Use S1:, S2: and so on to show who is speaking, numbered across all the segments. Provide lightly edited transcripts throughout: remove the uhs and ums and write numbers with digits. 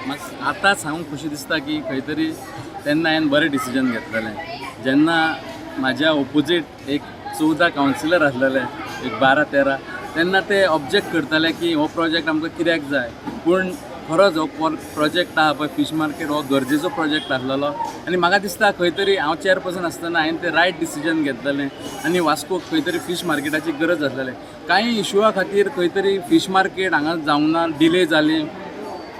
S1: म्हाका आतां सांगूंक खोशी दिसता की खंय तरी तेन्ना हांवें बरें डिसिजन घेतलेलें. जेन्ना म्हाज्या ओपोजीट एक 14 कावन्सिलर आसलेले, एक 12-13, तेन्ना ते ऑब्जेक्ट करताले की हो प्रोजेक्ट आमकां कित्याक जाय. पूण खरोच हो प्रोजेक्ट आहा पळय फीश मार्केट, हो गरजेचो प्रोजेक्ट आसलेलो आनी म्हाका दिसता खंय तरी हांव चेअरपर्सन आसतना हांवें तें रायट डिसिजन घेतलेलें आनी वास्कोक खंय तरी फीश मार्केटाची गरज आसलेली. कांय इशुआ खातीर खंय तरी फीश मार्केट हांगा जावंक ना, डिले जाली.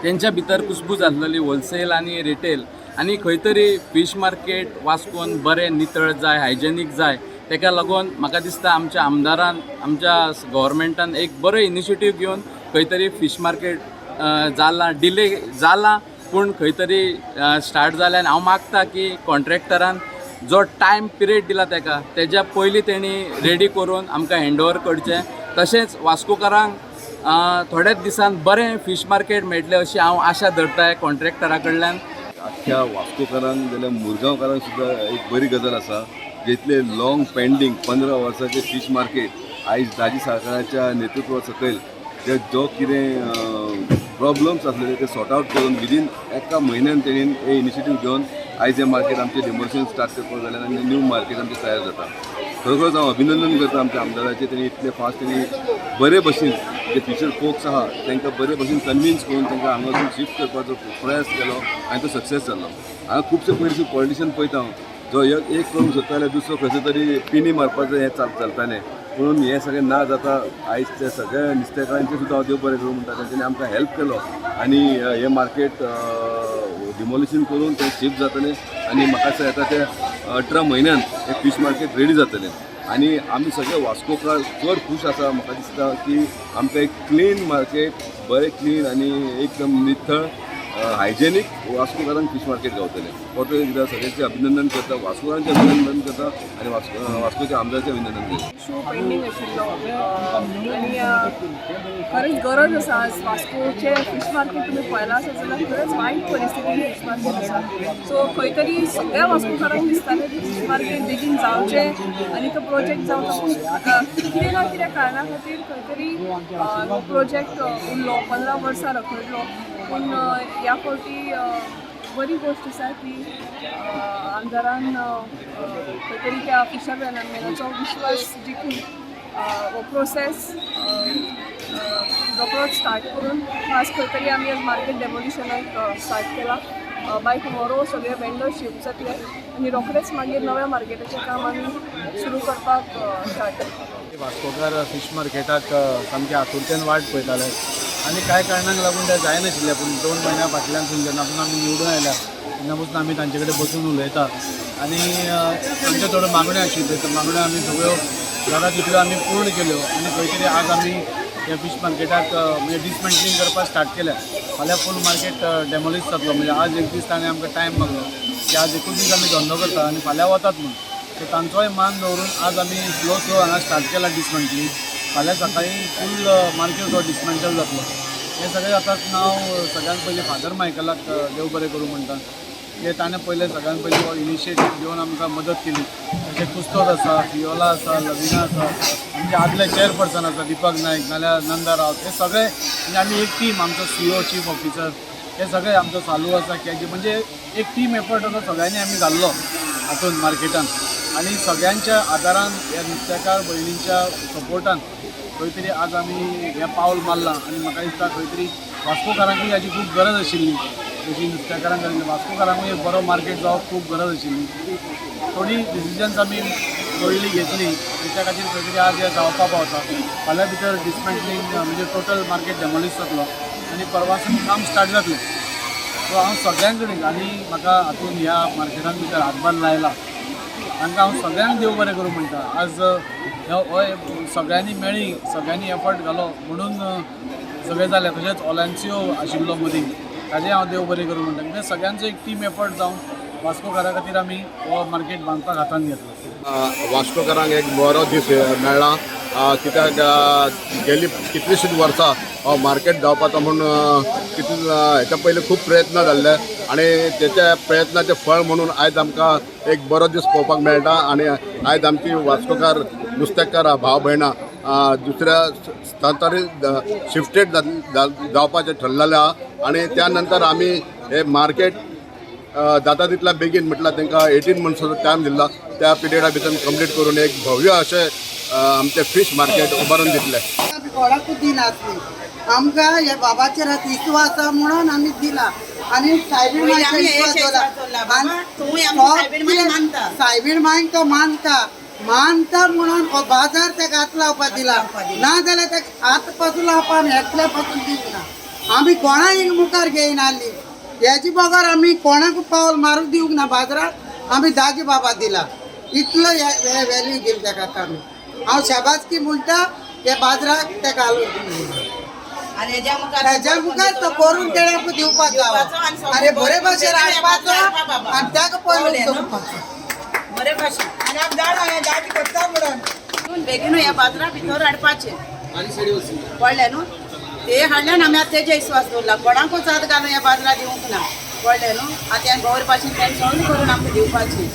S1: तेंच्या भितर कुसबूज आसलेली होलसेल आनी रिटेल आनी खंय तरी फीश मार्केट वास्कोन बरें नितळ जाय, हायजेनीक जाय. तेका लागून म्हाका दिसता आमच्या आमदारान, आमच्या गव्हर्मेंटान एक बरो इनिशिएटीव घेवन खंय तरी फीश मार्केट जाला. डिले जाला पूण खंय तरी स्टार्ट जालें आनी हांव मागता की कॉन्ट्रॅक्टरान जो टायम पिरियड दिला तेका, तेज्या पयलीं तेणी रेडी करून आमकां हँड ओवर करचें. तशेंच वास्कोकारांक थोड्याच दिसान बरें फीश मार्केट मेळटलें अशी हांव आशा धरताय कॉन्ट्रॅक्टरा कडल्यान.
S2: अख्ख्या वास्कोकारांक जाल्यार मुरगांवकारांक सुद्दां एक बरी गजाल आसा. जितले लॉंग पेंडींग 15 वर्सांचे फीश मार्केट आयज दाजी सरकाराच्या नेतृत्वा सकयल जे जो कितें प्रॉब्लम्स आसलेले ते सॉर्ट आवट करून विदीन एका म्हयन्यान तेणीन हे इनिशिएटीव घेवन आयज हें मार्केट आमचें डिमोलिशन स्टार्ट करपाक जालें आनी न्यू मार्केट आमचें तयार जाता. खरोखरच हांव अभिनंदन करता आमच्या आमदाराचें. तेणी इतले फास्ट, तेणी बरे भशेन जे फिशर फोक्स आहा तांकां बरे भशेन कन्विन्स करून तांकां हांगासून शिफ्ट करपाचो प्रयास केलो आनी तो सक्सेस जालो. हांगा खुबशे पयलीं पॉलिटिशियन पळयता हांव, जो एक एक करूंक सोदता जाल्यार दुसरो खंयसर तरी पिनी मारपाचें हें चलतालें. पूण हें सगळें ना जाता आयज ते सगळे नुस्तेकारांचें सुद्दां हांव देव बरें करूं म्हणटा. तेंच्यांनी आमकां हेल्प केलो आनी हें मार्केट डिमोलिशन करून तें शिफ्ट जातलें आनी म्हाका दिसता येता ते 18 म्हयन्यान हें फीश मार्केट रेडी जातलें आनी आमी सगळे वास्कोकार चड खूश आसा. म्हाका दिसता की आमकां एक क्लीन मार्केट, बरें क्लीन आनी एकदम नितळ, हायजेनीक वास्कोकारांक फीश मार्केट गावतलें. परतो एकदां सगळ्यांचें अभिनंदन करता, वास्कोकारांचें अभिनंदन करता आनी वास्कोच्या आमदाराचें अभिनंदन करता.
S3: इशू पेंडींग आशिल्लो आनी खरेंच गरज आसा. आज वास्कोचें फीश मार्केट तुमी पळयलां आसत जाल्यार खरेंच वायट परिस्थितीन फीश मार्केट आसा. सो खंय तरी सगळ्या वास्कोकारांक दिसतालें की फीश मार्केट बेगीन जावचें आनी तो प्रोजेक्ट जावचो, पूण कितें ना कितें कारणा खातीर खंय तरी हो प्रोजेक्ट उरलो, 15 वर्सां रखडलो. पूण ह्या फावटी बरी गोश्ट आसा की आमदारान खंय तरी त्या फिशरमॅनाचो विश्वास जिखून हो प्रोसेस रोखडोच स्टार्ट करून आज खंय तरी आमी आज मार्केट डेमोलिशनाक स्टार्ट केला. बाय टुमोरो सगळे वेंडर्स शिफ्ट जातले आनी रोखडेच मागीर नव्या मार्केटाचें काम आमी सुरू करपाक स्टार्ट करतले.
S4: वास्कोकार फिश मार्केटाक सामके आतुरतेन वाट पळयताले आनी कांय कारणांक लागून तें जायनाशिल्लें. पूण 2 म्हयन्या फाटल्यान जेन्ना पसून आमी निवडून आयल्या तेन्ना पसून आमी तांचे कडेन बसून उलयता आनी आमच्यो थोड्यो मागण्यो आशिल्ल्यो, त्यो मागण्यो आमी सगळ्यो जाता तितल्यो आमी पूर्ण केल्यो आनी खंय तरी आज आमी ह्या फिश मार्केटाक म्हणजे डिसमेंटलिंग करपाक स्टार्ट केल्या. फाल्यां फूल मार्केट डेमोलिश जातलो. म्हणजे आज एक दीस ताणें आमकां टायम मागलो की आज एकूच दीस आमी धंदो करता आनी फाल्यां वतात म्हूण. सो तांचोय मान दवरून आज आमी स्लो स्लो हांगा स्टार्ट केला डिसमेंटलिंग. फाल्यां सकाळीं फूल मार्केट हो डिसमेंटल जातलो. हें सगळें जाता हांव सगळ्यांत पयलीं फादर मायकलाक देव बरें करूं म्हणटा की ताणें पयलें सगळ्यांत पयलीं हो इनिशिएटीव घेवन आमकां मदत केली. तशें कुस्तोद आसा, फियोला आसा, लविना आसा, आमचे आदले चेअरपर्सन आसा दीपक नायक नाल्यार नंदा रावत, हे सगळे म्हणजे आमी एक टीम. आमचो सीओ, चीफ ऑफिसर, हे सगळे आमचो चालू आसा की म्हणजे एक टीम एफर्ट असो सगळ्यांनी आमी घाल्लो हातून मार्केटान आनी सगळ्यांच्या आदारान, ह्या नुस्तेकार भयणींच्या सपोर्टान खंय तरी आज आमी हें पावल मारलां. आनी म्हाका दिसता खंय तरी वास्कोकारांकूय हाची खूब गरज आशिल्ली. जशी नुस्तेकारांक गरज, वास्कोकारांकूय एक बरो मार्केट जावप खूब गरज आशिल्ली. थोडी डिसिजन्स आमी व्हडली घेतली, त्या खातीर खंय तरी आज हें जावपा पावता. फाल्यां भितर डिसमेंटलिंग म्हणजे टोटल मार्केट डेमोलिश जातलो आनी परवासून काम स्टार्ट जातलें. सो हांव सगळ्यां कडेन आनी म्हाका हातून ह्या मार्केटान भितर हातभार लायला तांकां हांव सगळ्यांक देव बरें करूं म्हणटा. आज हो सगळ्यांनी मेळ्ळी, सगळ्यांनी एफर्ट घालो म्हणून सगळें जालें. तशेंच ओलेन्सियो आशिल्लो मदीं, ताजें हांव देव बरें करूं म्हणटा, कित्याक सगळ्यांचो एक टीम एफर्ट जावन वास्कोकारा खातीर आमी हो मार्केट बांदपाक हातान घेतलो.
S5: वास्कोकारांक एक बरो दीस मेळ्ळा, कित्याक गेली कितलींशींच वर्सां हो मार्केट जावपाचो म्हूण कितले हेच्या पयलीं खूब प्रयत्न जाल्ले आनी तेच्या प्रयत्नाचें फळ म्हणून आयज आमकां एक बरो दीस पळोवपाक मेळटा. आनी आयज आमची वास्कोकार नुस्तेकार भाव भयणां दुसऱ्या हस्तांतरीत शिफ्टेड जावपाचें ठरलेलें आहा. आनी त्या नंतर आमी हे मार्केट जाता तितल्या बेगीन, म्हटल्यार तांकां 18 मंथ्साचो टायम दिल्ला, त्या पिरियडा भितर कंप्लीट करून एक भव्य अशें आमचें फीश मार्केट उबारून दितले.
S6: आमी कोणाकूच दिनासली. आमकां ह्या बाबाचेर आतां विश्वास आसा म्हणून आमी दिला आनी सायबीण
S7: पयलीं
S6: मांयचो
S7: आमी हे
S6: विश्वास
S7: विश्वास
S6: दवरला.
S7: दवरला. बाबा, तूंय आमच्या सायबीण मांय मानता.
S6: सायबीण मांयक तो मानता मानता म्हणून हो बाजार तेका हात लावपा दिला, ना जाल्यार तेका हात पासून लावपा आमी एकल्या पासून दिवंक ना. आमी कोणाक मुखार घेयनासली, हेजे बगर आमी कोणाक पावल मारूंक दिवंक ना बाजारात. आमी दाजी बाबा दिला इतलो व्हॅल्यू दिली तेका. आतां आमी हांव शाबासकी म्हणटा हे बाजाराक तेका घालून दिली.
S7: आनी हेज्या मुखार
S6: हेज्या मुखार तो करून तेणें दिवपाक जावो आनी बरे भाशेन हाडपाचो आनी ताका पयलो दवरपाचो.
S7: बरे भाशेन.
S6: आनी आमी जाणा हें दाजी करता म्हणून.
S7: म्हणून बेगीन ह्या बाजरा भितर हाडपाचें कळ्ळें न्हू. ते हाडल्यान आमी आतां तेजे विश्वास दवरला, कोणाकूच हात घालून ह्या बाजरा दिवंक ना, कळ्ळें न्हू. आतां बरे भाशेन तेणें सगळें करून आमकां दिवपाचें.